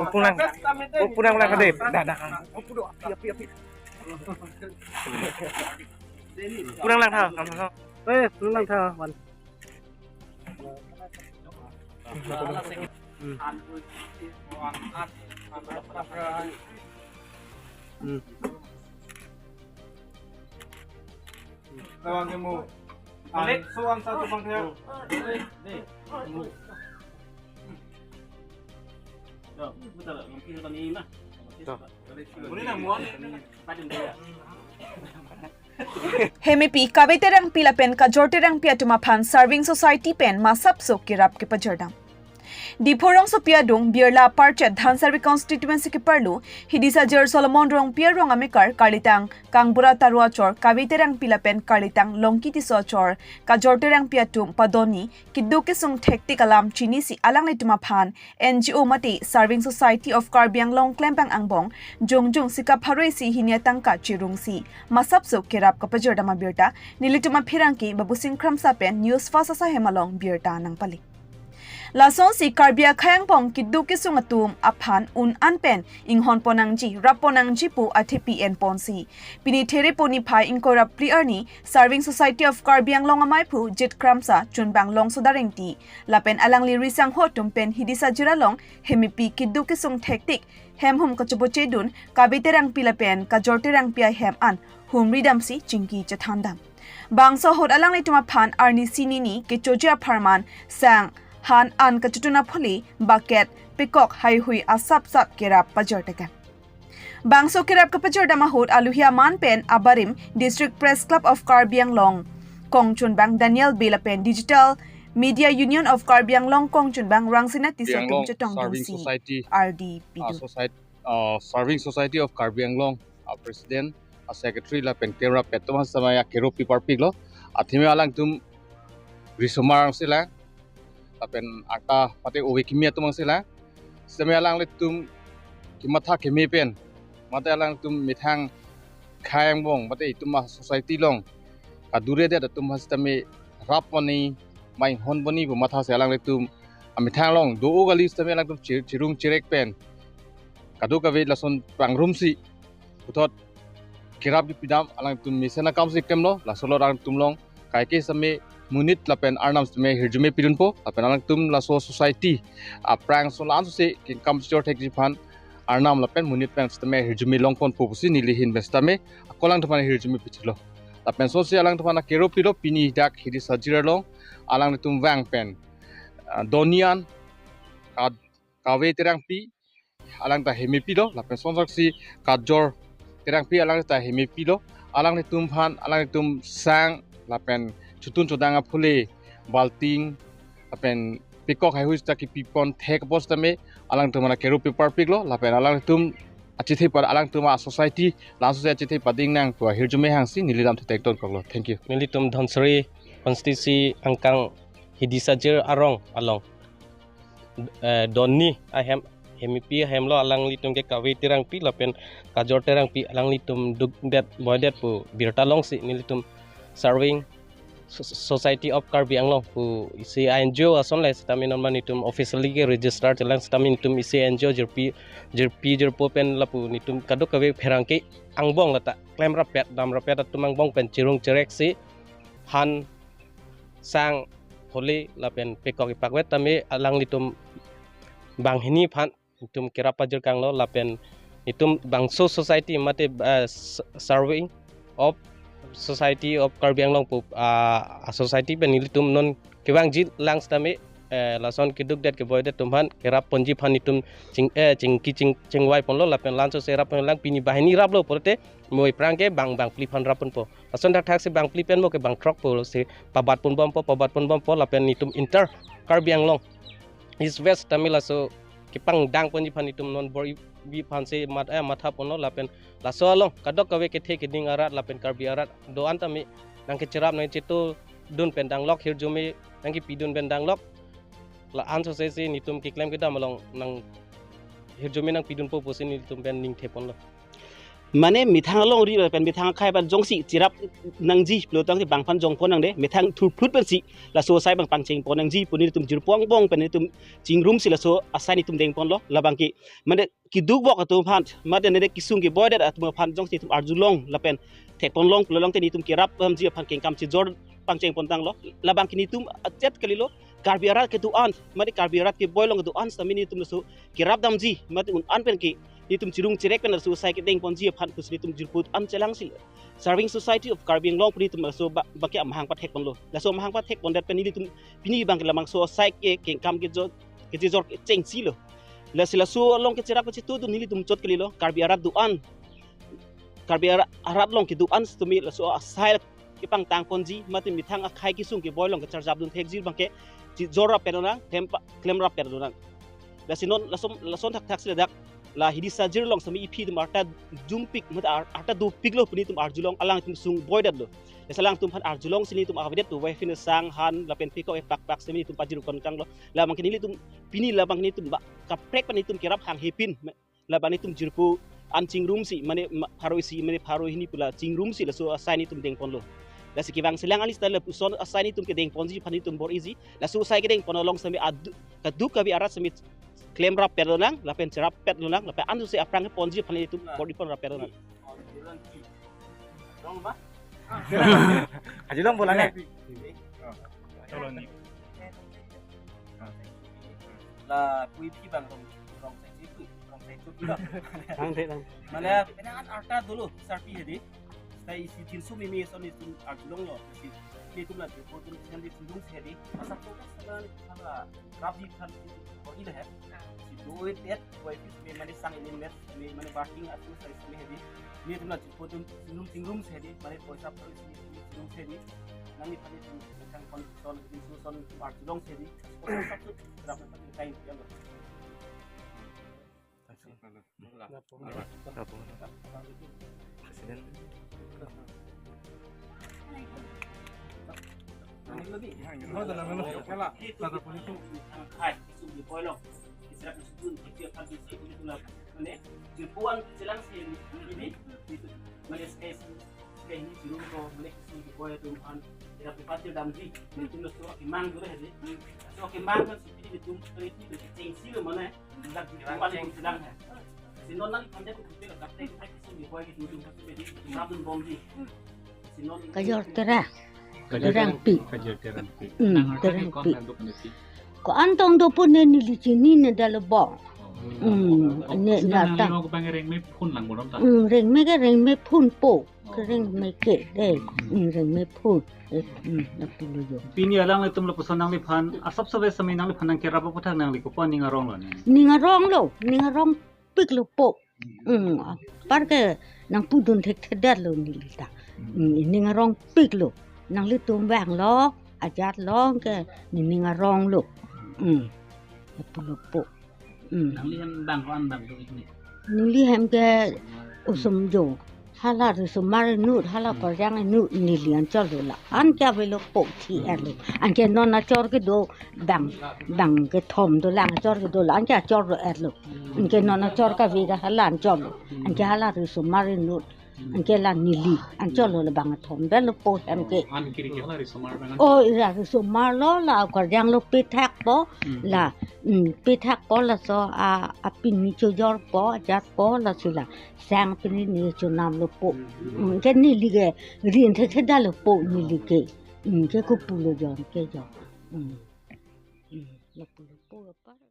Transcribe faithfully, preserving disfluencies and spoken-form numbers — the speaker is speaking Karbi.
Pulang, pulang lang kadep. Dah, dah. Pulang lang ha. Eh, pulang lang ha, wan. Hmm. Hmm. Tawang ke mo. Balik. An, so an sa tu bang dia. Yo, betul lah. Mungkin kita ni mah. Boleh lah, muan. Padan dia. Hemepi Kave Terangpi lapen Kajor Terangpi atum aphan Serving Society pen masapso kerap kepajirdam. Diphu rongsopi adung Birla Parchet Dhansiri constituency keparlo Hidisajir Solomon Rongpi arong amekar karlitang Kangbura Taro achor Kave Terangpi lapen karlitang Longki Tisso achor Kajor Terangpi atum padonni keduk kesung thektik alam chinisi alanglitum aphan N G O mate Serving Society of Karbi Anglong klembang angbong jongjong sika pharo isi hini atangka chirungsi masapso kerap kepajirdam abirta nelitum apherangke Babusing Kramsa pen News First Assam along birta nangpale. Lasonsi Karbi akhei angbong keduk kesung atum aphan un-an pen inghon ponnangji, rap ponnangji pu athepi enponsi. Pini There puni phai ingkoi ra phli arni Serving Society of Karbi Anglong amaiphu Jit Kramsa, chunbang Longsoda Rengti lapen alangli risangho atum pen Hidisajir along hemepi keduk kesung thektik hemhum kachobochedun Kave Terangpi lapen Kajor Terangpi ahem an humri damsi chingki chethandam. Bangso ahut alanglitum aphan arnisi nini kechoji apharman sang, han an kachotun aphole, bucket, pekok, haihui asapsap kerap pajirtekang. Bangso kerap kepajirdam ahut aluhi aman pen abarim District Press Club of Karbi Anglong kongchunbang Daniel Bey lapen Digital Media Union of Karbi Anglong kongchunbang Rangsina Tisso atum Karbi Anglong chetong Serving dunsi Society, ardi ah, pidun. Society, ah, Serving Society of Karbi Anglong, ah, President, ah, Secretary lapen kerap pen atum samaya keropi parpiklo. Atheme alangtum risomar sila lapen arta mate ove kimi atum sila. Sitame alanglitum kematha keme pen mate alangtum methang akhei angbong mate itum a-society along kadure det atum sitame rap ponni, mai hon ponni pu mathasi alanglitum amethang along do-o kali sitame alangtum chir-, chirung chirek pen kadokave lason pangrumsi puthot kerap kepidam alangtum mesen akamsi klemlo. Laso along alangtum along kaike sitame monit lapen arnam sitame hirjume pidunpo lapen alangtum laso society aphrang so la-an sose kengkam chor thekji aphan arnam lapen monit pen sitame hirjume longponpo pusi neli ahin pen sitame ako alangtum aphan hirjume pithilo. Lapen sose alangtum aphan keropilo, pini dak Hidisajir along alanglitum vang pen, ah, donni an Ka-, Kave Terangpi alang ta hemepilo, lapen sonsaksi Kajor Terangpi alang ta hemepilo. Alanglitum aphan alanglitum sang lapen chotun chodang aphole, balting lapen pekok haihui ta kepipon thek apot sitame alangtum aphan keropi parpiklo lapen alangtum achethe pa-, alangtum a-society laso si achethe pading nang pu ahirjume hangsi neli lam thetek tonkoklo. Thank you. Nelitum Dhansiri constituency angkang Hidisajir arong along, eh, donni ahem, hemepi ahemlo alanglitum ke Kave Terangpi lapen Kajor Terangpi alanglitum dukdet boidet pu birta longsi nelitum Serving So-, Society of Karbi Anglong pu isi a-N G O ason le sitame non ma nelitum officially ke register chelang sitame nelitum isi a-N G O jirpi, jirpi jirpo pen lapu nelitum kadokave pherangke angbong lata klem rapet dam rapet atum angbong pen chirung chireksi han sang holi lapen pekok ipakvet tame alanglitum banghini aphan itum kerap pajirkanglo lapen itum bangso society mate, eh, s-, Serving of Society of Karbi Anglong pu, ah, a-society pen nelitum non kevangji lang sitame, eh, lason kedukdet keboidet atum aphan kerap ponji aphan itum ching, eh, chingki ching, chingvai ponlo lapen lansose rap pon lang pini banghini raplo pulote mo iphrang ke bang, bangphli aphan rap ponpo. Lason thakthak si bangphli pen mo ke bangthrok pusi pabat ponbompo, pabat ponbompo lapen itum inter Karbi Anglong East West tame laso kepangdang ponji aphan itum non bor-ibi aphansi mat, eh, matha ponlo lapen laso along kadokave kethe keding arat lapen Karbi arat do-an tame nangkecherap nangchetu dun pen danglok hirjume nangkepidun pen danglok la-ansose si nelitum keklem kedam along nang hirjume nangpidunpo pusi nelitum pen ningthe ponlo. Mane methang alongri pen methang akhei aphan jongsi cherap nangji pulo tangte bang aphan jongpon nangde, methang thurphut pensi laso asai abang pangcheng pon nangji pu nelitum jirpo angbong pen nelitum chingrumsi laso asai nelitum dengponlo. Labang ke mane keduk bok atum aphan, mane nede kesung keboi det atum aphan jongsi nelitum arjulong lapen thekponlong pulo tangte nelitum kerap damji aphan kengkam chejor pangcheng pontanglo. Labang ke nelitum achet kalilo, Karbi arat kedo-an, mane Karbi arat keboi along kedo-an sitame nelitum laso kerap damji, mane un-an pen ke nelitum chirung chirek pen laso asai kedengponji aphan pusi nelitum jirpo an chelangsi Serving Society of Karbi Anglong pu nelitum laso ba-, bang ke amahang pathekponlo. Laso amahang pathekpon det pen nelitum pini bang ke labangso asai ke kengkam kejor, kejejor kechengsi lo. Lasi laso along kecherap kachetudun nelitum chot kalilo, Karbi arat do-an, Karbi ara-, arat along kedo-an sitame laso asai kepangtangponji, mate methang akhei kesung keboi along kecharjapdun thekji abang ke chejor rapet lonang, klem pa-, klem rapet lonang. Lasi non lason, lason thakthak si ladak la Hidi Sajir along sitame iphi atum arta jumpik, mate ar-, arta dopiklo pu nelitum arjulong, alangtum sung boi detlo. Lasi alangtum aphan arjulongsi nelitum avedet to, wai phin sang han lapen pekok epakpak sitame nelitum pajirpontanglo. Labang ke nelitum pini labang ke nelitum ba kaprek pen nelitum kerap hanghe pin. Labang nelitum jirpo an chingrumsi, mane ma-, pharo isi, mane pharo hini pu la chingrumsi laso asai nelitum dengponlo. Lasi kevang selang alis ta lapuson asai nelitum kedengponji aphan nelitum bor-iji. Laso asai kedengpon along sitame adu-, kaduk kavi arat sitame klem rapet lonang, lapen cherapet lonang, lapen ansi aphrang ponji aphan nelitum bor-ipon rapet lonang. Ajulong bola ne. Tolong ni. La pui phi bang rong, rong sai si pui, rong sai tu phi bang. Tang the, tang. Mane penang an arta dolo, sarpi hedi. Sai isi thinso mimi ason nelitum arjulonglo, isi. Nelitum la jirpo atum sinan di sundung si hedi. Masa tu kan sana ni hala rapji kan ko ila he. Si doi tet, wai phi me mane sang ini met, me mane barking atu sai si hedi. Nelitum la jirpo atum sundung singrum si hedi, mane poisa poi si sundung si hedi. Nangli phan nelitum kan kon son, insu son, arjulong si hedi. Ko sab tu rap na pati kain ya lo. Presiden. Hai, isu di boy lo. Isra isu pun kecil kan isi itu lah. Mane, jirpo an chelangsi ini, itu. Mane, sekali, sekali ini jirpo ko, mane, isu di boy atum an, tidak berpati damji. Itu mesti oke mang dulu ya, sih. So, oke mang kan seperti itu, seperti itu, cengsi lo mana? Kajor Tera. Kajor Terangpi. Kajor Terangpi. Hmm, Terangpi. Ko-an tong dopo ne neli chinine dalo bong. Hmm, ne data. Hmm, rengme ke rengme phun po. Kerengme ke de. Hmm, rengme phun. Eh, hmm, lapulo jo. Pini alanglitum lapuson nangliphan, asap sabe sami nangliphan nangkerap aputhak nangli kopi ning arong lo ne? Ning arong lo, ning arong piklo po. Hmm, apar ke nangpudun thekthedet lo neli ta. Hmm, ning arong piklo. Nanglitum vanglo, ajat long ke, ne ning arong lo. Hmm, lapulo po. Hmm. Nangli hem bang ko-an bang do ini? Neli hem ke osomar jo. Hala risomar inut, hala, hmm, korjang inut neli anchot lo la. Anke avelo po thi-et lo. Anke non achor kedo bang, bang kethom dolang, achor kedo la. Anke achor do-et lo. Hmm. Anke non achor kave ke hala anchot lo. Hmm. Anke hala risomar inut. Hmm. Anke la neli anchot lo, labang kethom belo po hem ke. Oh, an kiri ke hala risomar bang an? Oh, ira risomar lo, la korjang lo pethak po. Hmm. La, hmm, pethak po laso a, apini chojor po, ajat po, lasi la sang pini ne chonam lo po. Hmm. Hmm, ke neli ke rin thekthedet lo po neli ke. Hmm, ke kopulo jon ke jo. Hmm. Hmm, lapulo po apa?